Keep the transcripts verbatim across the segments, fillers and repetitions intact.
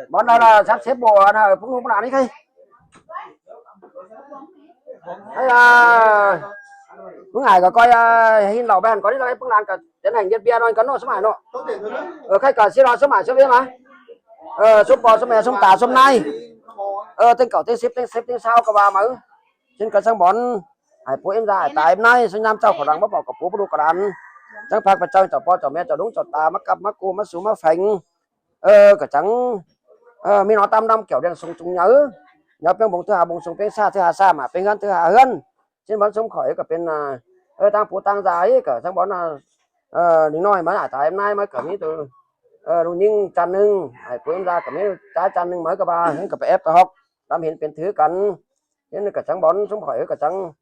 Bón đa là sắp xếp bộ, à, phung ꞌlụk ꞌlán ꞌnị khay. Hay là ꞌmứng ải ꞌcọ ꞌcoi, à, ꞌhịn lảu ꞌvén ꞌcọ ꞌnị ꞌlẹo, ꞌhịn ꞌlụk ꞌlán ꞌcọ tiến hành ꞌviạk ꞌviạk ꞌnọi ꞌcọ ꞌnọ ꞌsúm ải ꞌnọ. Ờ, khay ꞌcọ ꞌsịn ꞌlẹo ꞌsúm ải ꞌsúm ꞌviạk ꞌmá. Ờ, ꞌsúm ꞌpo ꞌsúm ꞌme ꞌsúm ta ꞌsúm ꞌnái. Ờ, ꞌtếng cảu ꞌtếng síp ꞌtếng síp ꞌtếng ꞌsáo ꞌcọ ꞌva ꞌmá. ꞌSịn ꞌcọ chắng bón ải pú ꞌếm da ải ta ꞌếm ꞌnái, ꞌsướng ꞌnhám ꞌchạu khảu lăng ꞌmá pảu ꞌcọ pú pú đu ꞌcọ đan. Chắng ꞌphặc pá ꞌchăng chảu ꞌpo chảu ꞌme chảu ꞌlung chảu ta ꞌmá cắp ꞌmá ꞌcu ꞌmá sú ꞌmá pheng. Ờ, ꞌcọ chắng, ờ, ꞌmí ꞌnọ ꞌtám ꞌnăm kẻo đen sung sung nháư. Nháư ꞌpiếng bông thứ ha bông sung ꞌpiếng sa thứ ha sa ꞌmá ꞌpiếng ꞌhướn thứ ha ꞌhướn. ꞌSịn bón ꞌsúm khỏi ꞌcọ pên, à, ờ, ꞌtáng pú ꞌtáng da ꞌcọ chắng bón, à, ờ, ꞌnị ꞌnọi ꞌmá ải ta ꞌếm ꞌnái ꞌmá ꞌcọ ꞌmí ꞌtứ, ờ, ꞌlụk ꞌnhính ꞌchăn ꞌnưng, ải pú ꞌếm da ꞌcọ ꞌmí ꞌchái ꞌchăn ꞌnưng ꞌmá ꞌcọ ꞌva ꞌhướn ꞌcọ pay ép pay ꞌhọt, ꞌlắm hên pên thứ căn. ꞌSịn ꞌcọ chắng bón ꞌsúm khỏi ꞌcọ chắng,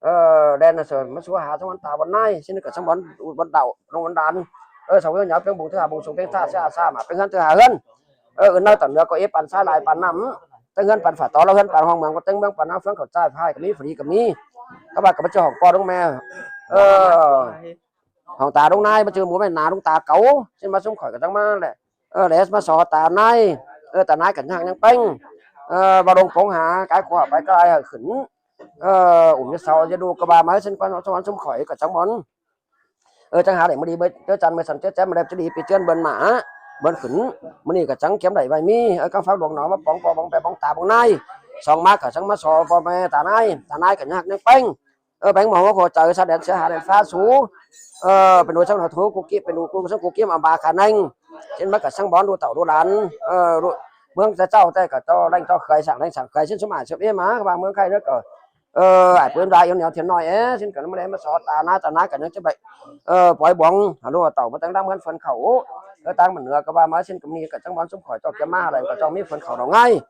ờ, đen là sửa ꞌmá sú ha chắng bón ta bón ꞌnái, ꞌsịn ꞌcọ chắng bón, bón đảo ꞌlung bón đan. Ờ, sau ꞌhướn nháư ꞌpiếng bông thứ ha bông sung ꞌpiếng sa thứ ha sa ꞌmá ꞌpiếng ꞌhướn thứ ha ꞌhướn. Ờ, ứn ꞌnọi tỏn ꞌnưa ꞌcọ ép păn ꞌsái lai păn ꞌnặm. ꞌTếng ꞌhướn păn phả tó ꞌlẹo ꞌhướn păn hong mương ꞌcọ ꞌtếng ꞌmướng păn ꞌnáo ꞌphớng khảu ꞌchái ꞌphại ꞌcọ ꞌmí, phủ đi ꞌcọ ꞌmí. ꞌCọ ꞌva ꞌcọ ꞌmá ꞌchưa hỏng ꞌpo ꞌlung ꞌme. Ờ, hỏng ta ꞌlung ꞌnái ꞌmá ꞌchưa mú ꞌme ꞌná ꞌlung ta cáu. ꞌSịn ꞌmá ꞌsúm khỏi ꞌcọ chắng ꞌmá ꞌlẹo. Ờ, đảy ꞌmá so ta ꞌnái. Ờ, ta ꞌnái ꞌcọ ꞌnhắng ꞌnhắng ꞌpéng. Ờ, ꞌva ꞌlung pông ha, cái khua pay ꞌcọ ai hảư khửn. Ờ, ủm ꞌdệt sau ꞌdệt đu ꞌcọ ꞌva ꞌmá ꞌsịn ꞌquám ꞌsúm khỏi ꞌcọ chắng bón. Ờ, chắng ha đảy ꞌmá đi bơi, ꞌchớ chăn ꞌmưa săn ꞌchớ chém ꞌmưa đep ꞌchớ đi pi ꞌchướn bơn mả, bơn khửn. ꞌMưa ꞌnị ꞌcọ chắng kém đảy ꞌvạy ꞌmí, ờ, ꞌcắm phák luông ꞌnọ ꞌmá póng ꞌpo póng ꞌpe póng ta póng ꞌnái. Song ꞌmá ꞌcọ chắng ꞌmá so ꞌpo ꞌme ta ꞌnái, ta ꞌnái ꞌcọ ꞌnhắng ꞌnhắng ꞌpéng. Ờ, ꞌpéng ꞌmo ꞌhọt ꞌhụ chaư sa đen sia ha đen ꞌphá sú. Ờ, pên đu chắng ꞌnọ thu ꞌcú ꞌkí, pên đu ꞌcú chắng ꞌcú ꞌkí ꞌmá ba khả năng. ꞌSịn ꞌmá ꞌcọ chắng bón đu tảu đu lan. Ờ, đu, ꞌmướng ta ꞌchạu ꞌtẹ ꞌcọ ꞌchọ ꞌlẹng ꞌchọ khay sảng ꞌlẹng sảng khay ꞌsịn ꞌsúm ải ꞌsúm ꞌếm ꞌmá, ꞌcọ ꞌva ꞌmướng khay ꞌnớ ꞌcọ, ờ, ải pú ꞌếm da yến nẻo thiến ꞌnọi é, ꞌsịn ꞌcọ ꞌmá đảy ꞌmá so ta ꞌnái, ta ꞌnái ꞌcọ ꞌnhắng ꞌchí bạy. Ờ, pói buông, hảư ꞌlụk tảu ꞌmá ꞌtếng ꞌlắm ꞌhướn phớn khảu. Ờ, ꞌtáng mẳn ꞌnưa ꞌcọ ꞌva ꞌmá ꞌsịn ꞌcọ ꞌmí ꞌcọ chắng bón ꞌsúm khỏi ꞌchọ kém ꞌmá ha đảy ꞌcọ ꞌchọ ꞌmí phớn khảu đau ꞌngai.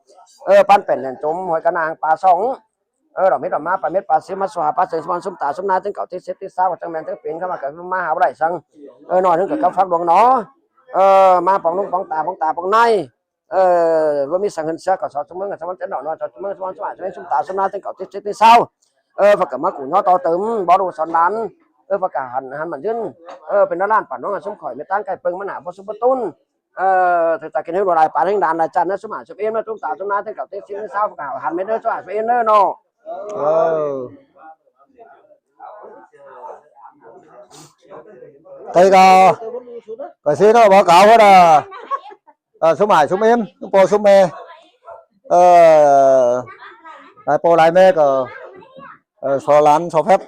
Ờ, ꞌpán pẻn hẻn chốm ꞌhọi cá nang pa song. Ờ, đỏ mết đỏ ꞌmá pa mết pa síp ꞌmá so ha ꞌpá seng ꞌsúm ꞌsúm ta ꞌsúm ꞌnái ꞌtếng cảu ꞌtếng síp ꞌtếng ꞌsáo ꞌcọ chắng ꞌmen ꞌtếng pên ꞌcọ ꞌva ꞌcọ ꞌmá ha báu đảy săng. Ờ, ꞌnọi ꞌnưng ꞌcọ ꞌcắm phák luông ꞌnọ. Ờ, ꞌmá póng ꞌlung póng ta póng ta póng ꞌnái. Ờ, ꞌlúm ꞌmí săng ꞌhướn sia ꞌcọ so ꞌsúm ꞌmướng ꞌcọ chắng bón chén đỏ ꞌnọi so ꞌsúm ꞌmướng ꞌsúm ꞌsúm ꞌsúm ꞌsúm ta ꞌsúm ꞌnái ꞌtếng cảu ꞌtếng síp ꞌtếng ꞌsáo. Ờ, ꞌva ꞌcọ ꞌmá củ ꞌnhó to tơm bó đu son lan. Ờ, ꞌva ꞌcọ hẳn hẳn mẳn ꞌdớn. Ờ, pên ꞌnớ ꞌlan pản ꞌnọng ꞌsúm khỏi ꞌmí ꞌtáng cay ꞌpơng ꞌmá nả bó sú bó tún. Ờ, thực tại kiến hữu đồ đài pán hên đàn đài chăn ꞌnớ ꞌsúm ải ꞌsúm ꞌếm ꞌnớ ꞌtúng ta ꞌsúm ꞌnái ꞌtếng cảu ꞌtếng síp ꞌtếng ꞌsáo ꞌcọ hẳn mết ꞌnớ ꞌsúm ải ꞌsúm ꞌếm ꞌnớ ꞌnọ. Ờ. Cái đó, cái xin nó báo cáo với là, ờ, ꞌsúm ải ꞌsúm ꞌếm, ꞌsúm ꞌpo ꞌsúm ꞌme. Ờ, lai ꞌpo lai ꞌme ꞌcọ, ờ, so lan so phép.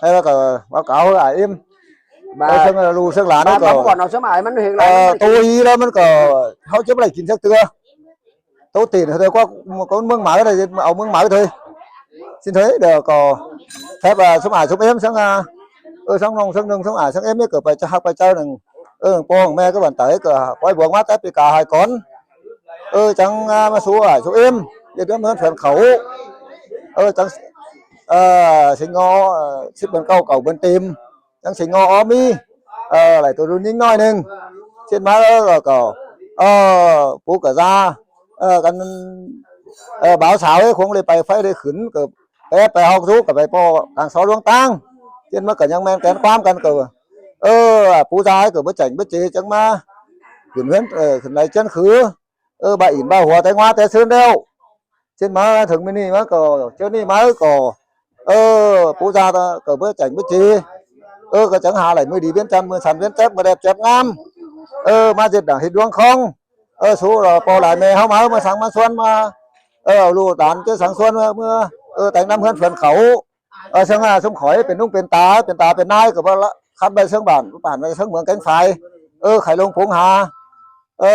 Hay là ꞌcọ báo cáo với ải ꞌếm. Ba, ꞌsướng, ờ, ꞌlụk ꞌsướng lan ba, ꞌnị ꞌcọ. Ba, ꞌcọ ꞌnọ ꞌsúm ải ꞌmắn hên lai, ờ, ꞌmắn tôi ý đó ꞌmắn ꞌcọ, ꞌháu chếp lại kín chắc tưa. Tố tỉnh thôi, có, có ꞌmướng máư thôi, ꞌmướng máư thôi. Xin thôi, được, có phép, à, ꞌsúm ải ꞌsúm ꞌếm ꞌsướng, à, ơ, ꞌsướng ꞌnọng ꞌsướng ꞌnưng ꞌsướng ải ꞌsướng ꞌếm ꞌmí ꞌcọ pay ꞌchọ ꞌhặc pay ꞌchao ꞌnưng. Ơ, ꞌpo ꞌme ꞌcọ bản tải ꞌcọ pói buông ꞌmá té pi ca hai con. Ơ, chắng, à, ꞌmá sú ải sú ꞌếm, đi đứa ꞌmướng phén khảu. Ơ, chắng, à, sính ꞌngo, à, síp bơn ꞌcau cảu bơn tim. Chắng sính ꞌngo ó ꞌmí, ờ, đảy tô đun ꞌnhính ꞌnọi ꞌnưng. ꞌSịn ꞌmá ꞌcọ, ờ, pú ꞌcọ da, ờ, căn, ờ, báo sáo ꞌhế khong lê pay ꞌpháy lê khửn ꞌcọ, pay pay ꞌhọt dú ꞌcọ pay ꞌpo cang so ꞌluống ꞌtáng. ꞌSịn ꞌmá ꞌcọ ꞌnhắng ꞌmen kén ꞌquám căn ꞌcọ, ờ, pú da ꞌcọ báu chẻng báu chế chắng ꞌmá khửn ꞌhướn, ờ, khửn đảy ꞌchớn khứ, ờ, ba ỉn ba hua té ꞌnguá té ꞌsướng ꞌlẹo. ꞌSịn ꞌmá thớng ꞌmí ꞌnị ꞌmá ꞌcọ, ꞌchớ ꞌnị ꞌmá ꞌcọ, ơ, pú da ꞌcọ báu chẻng báu chế. Ơ, ꞌcọ chắng ha đảy ꞌmưa đi ꞌviến chăn, ꞌmưa săn ꞌviến chép, ꞌmưa đep chép ꞌngám. Ơ, ꞌmá ꞌdệt đẳng ꞌhịt ꞌluống khong. Ơ, sú lai ꞌpo lai ꞌme ꞌháu ꞌmá, ꞌmá săng ꞌmá ꞌsuôn ꞌmá, ơ, au ꞌlụk đan ꞌchớ săng ꞌsuôn ꞌmá, ꞌmưa, ơ, téng ꞌnăm ꞌhướn phén khảu. Ơ, ꞌsướng, à, ꞌsúm khỏi pên ꞌnung pên ta, pên ta pên ꞌnái ꞌcọ báu ꞌlạ, khắt ꞌvạy ꞌsướng bản, bản ꞌvạy ꞌsướng mương kéng phai. Ơ, khay ꞌlống phung ha. Ơ,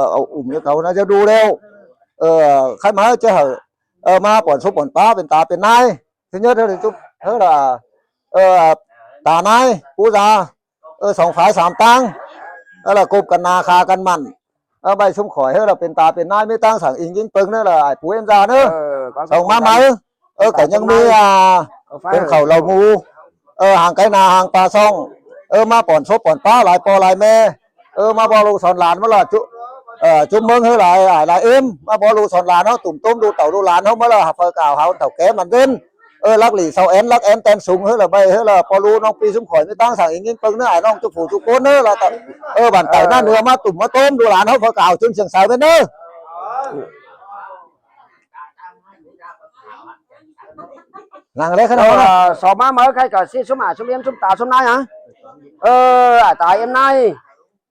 au ủm ꞌnhá cáu ꞌnhá ꞌchớ đu ꞌlẹo. Ơ, khay ꞌmá ꞌchớ hảư, ơ, ꞌmá pỏn sốp pỏn pá pên ta pên ꞌnái. Thứ nhất ꞌhứ là chúc, ꞌhứ là, ơ, ta ꞌnái, pú da, ơ, song phái sam ꞌtáng. Ơ, là cộp căn nả khả căn mẳn. Ơ, ꞌvạy ꞌsúm khỏi ꞌhứ là pên ta pên ꞌnái ꞌmí ꞌtáng sảng ính ꞌkính ꞌpơng ꞌnớ là ải pú ꞌếm da ꞌnớ. Ơ, song ꞌmá máư. Ơ, ꞌcọ ꞌnhắng ꞌmí, à, pên khảu lảu mu. Ơ, hàng cái nả hàng pa song. Ơ, ꞌmá pỏn sốp pỏn pá lai ꞌpo lai ꞌme. Ơ, ꞌmá bók ꞌlụk son lan ꞌmá là chúc, ơ, chúc ꞌmướng ꞌhứ lai ải lai ꞌếm. ꞌMá bók ꞌlụk son lan ꞌháu tủm tốm đu tảu đu lan ꞌháu ꞌmá là hảư phaư cảo hảư thảu ké mẳn ꞌvến. ꞌLặc lỉ sau ên, ꞌlặc ên ꞌtến sung ꞌhứ ꞌlạ ꞌvạy ꞌhứ ꞌlạ ꞌpo ꞌlụk ꞌnọng ꞌpi ꞌsúm khỏi ꞌmí ꞌtáng sảng ꞌnghín ꞌpơng ꞌnớ ải ꞌnọng ꞌchu phủ ꞌchu ꞌcốn ꞌnớ ꞌlạ. Ơ, bản tải ꞌnặn ꞌnưa ꞌmá tủm ꞌmá tốm đu lán ꞌháu ꞌphạ cảo ꞌchương siêng sau bên ꞌnớ. Nẳng đé khăn ꞌnọ ꞌnớ. Sau ꞌmá máư khay ꞌcọ ꞌsị ꞌsúm ải ꞌsúm ꞌếm ꞌsúm ta ꞌsúm ꞌnái hả? Ơ, ải tai ꞌếm ꞌnái.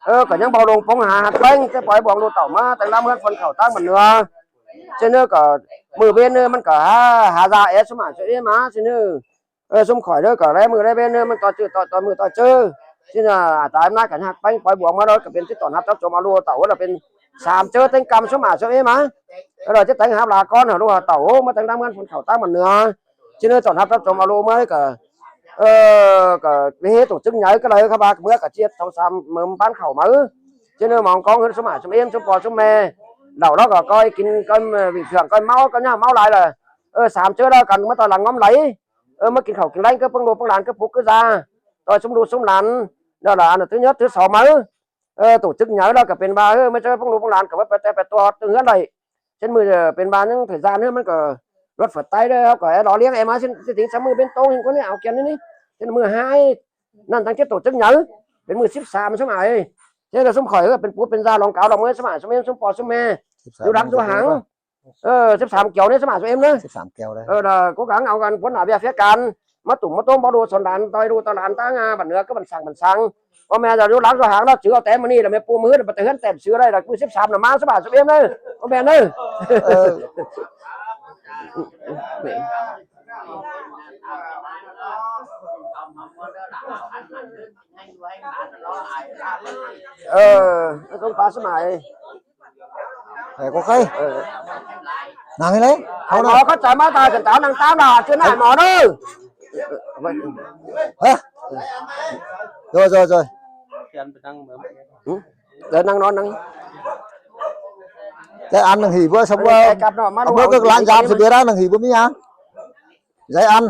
Ơ, ꞌcọ ꞌnhắng báu lông ꞌpóng ha ꞌhặc ꞌpéng, ꞌchớ pói buông ꞌlụk tảu ꞌmá ꞌtếng ꞌlám ꞌhướn phôn khảu ꞌtáng bản nưa. ꞌChớ ꞌnớ ꞌcọ ꞌmự ꞌviến ꞌnớ ꞌmắn ꞌcọ ha, ha da ét ꞌsúm ải ꞌsúm ꞌếm ꞌmá, ꞌchớ ꞌnớ. Ơ, ꞌsúm khỏi ꞌnớ ꞌcọ ꞌlé ꞌmự ꞌlé ꞌviến ꞌnớ ꞌmắn ꞌtoi ꞌchớ, ꞌtoi ꞌmự ꞌtoi ꞌchớ. ꞌChớ ꞌnớ ải tai ꞌnái ꞌcọ ꞌhặc ꞌpéng pói buông ꞌmá ꞌlụk ꞌcọ pên ꞌchí tỏn ꞌhặp chắp chôm au ꞌlụk tảu ꞌlạ pên sam ꞌchớ ꞌtếng ꞌcắm ꞌsúm ải ꞌsúm ꞌếm ꞌmá. Ơ, ꞌlạ ꞌchí téng ꞌhặp ꞌlạ ꞌcón hảư ꞌlụk hảư tảu ꞌmá ꞌtếng ꞌlám ꞌhướn phôn khảu ꞌtáng bản nưa. ꞌChớ ꞌnớ tỏn ꞌhặp chắp chôm au ꞌlụk ꞌmá ꞌcọ, ơ, ꞌcọ ꞌmí ꞌhế tổ chức nháư ꞌcọ ꞌlạ ꞌhứ ꞌkhạ ꞌva ꞌcọ ꞌmưa ꞌcọ ꞌchiết song sam mớm ꞌpán khảu máư. ꞌChớ ꞌnớ mong ꞌcóng ꞌhướn ꞌsúm ải ꞌsúm ꞌếm ꞌsúm ꞌpo ꞌsúm ꞌme, đảu ꞌló ꞌcọ ꞌcoi kin ꞌcoi bình thường ꞌcoi ꞌmáu ꞌcoi ꞌnhá ꞌmáu lai ꞌlạ. Ơ, sam ꞌchớ ꞌlạ căn ꞌmá ꞌtoi lăng ꞌngắm lai. Ơ, ꞌmá kin khảu kin ꞌlẹng ꞌcứ ꞌpứng ꞌlụk ꞌpứng lan ꞌcứ púk ꞌcứ da, ꞌtoi ꞌsúm ꞌlụk ꞌsúm lan. ꞌNọ ꞌlạ ăn thứ nhất thứ sáu máư. Ơ, tổ chức nháư ꞌlạ ꞌcọ pên ꞌva, ơ, ꞌmá ꞌchớ ꞌpứng ꞌlụk ꞌpứng lan ꞌcọ ꞌva pay ꞌtẹ pay tua ꞌtứ ꞌhướn đảy. ꞌChớ ꞌmự, ơ, pên ꞌva ꞌnhắng thời gian ꞌnớ ꞌmắn ꞌcọ luật phớt tay ꞌlạ ꞌcọ é lo ꞌliếng é ꞌmá ꞌsịn ꞌchí tính sam ꞌmự pên tống ꞌhịn ꞌcốn ꞌnị au kiên ꞌnị. ꞌChớ ꞌmự hai ꞌnặn ꞌtáng ꞌchí tổ chức nháư pên ꞌmự síp sam ꞌsúm ải. ꞌChớ ꞌlạ ꞌsúm khỏi ꞌcọ pên pú pên da lông cáo lông ꞌmưa ꞌsúm ải ꞌsúm ꞌếm ꞌsúm ꞌpo ꞌsúm ꞌme, síp sam du đắc du háng. Ơ, síp sam kiẻo ꞌnị ꞌsúm ải ꞌsúm ꞌếm ꞌnớ. Síp sam kiẻo đé. Ơ, ꞌlạ ꞌcọ gắng au căn phốn nả ꞌviạk ꞌphía căn ꞌmá tủm ꞌmá tốm báu đu son lan ꞌtoi đu ꞌtoi lan ꞌtáng, a, bản nưa ꞌcứ bản săng bản săng. ꞌPo ꞌme ꞌdạu du đắc du háng ꞌlạ chứ au té ꞌmự ꞌnị ꞌlạ ꞌme pu ꞌmự ꞌhướn ꞌlạ pay té ꞌhướn tẻm sư đảy ꞌlạ ꞌmự síp sam ꞌnạ ꞌmá ꞌsúm ải ꞌsúm ꞌếm ꞌnớ. ꞌPo ꞌme ꞌnớ. Ơ. Ơ, ꞌsúm ꞌpá ꞌsúm ải. Ơ, ꞌcọ khay. Ơ. Nẳng ꞌnị đé. Ải ꞌmo ꞌcọ ꞌchái ꞌmá ta chảu ꞌnăng ꞌtáng đa ꞌchớ ꞌnị ꞌmo ꞌnớ. Hả? Rồi, rồi, rồi. Đảy ꞌnăng ꞌnọ ꞌnăng. Đảy ăn ꞌnăng hỉ báu, sắp báu. Đảy cắp ꞌnọ ꞌmá ꞌlụk ꞌcọ lán dăm ꞌsư bia đa ꞌnăng hỉ báu ꞌmí hả? Đảy ăn.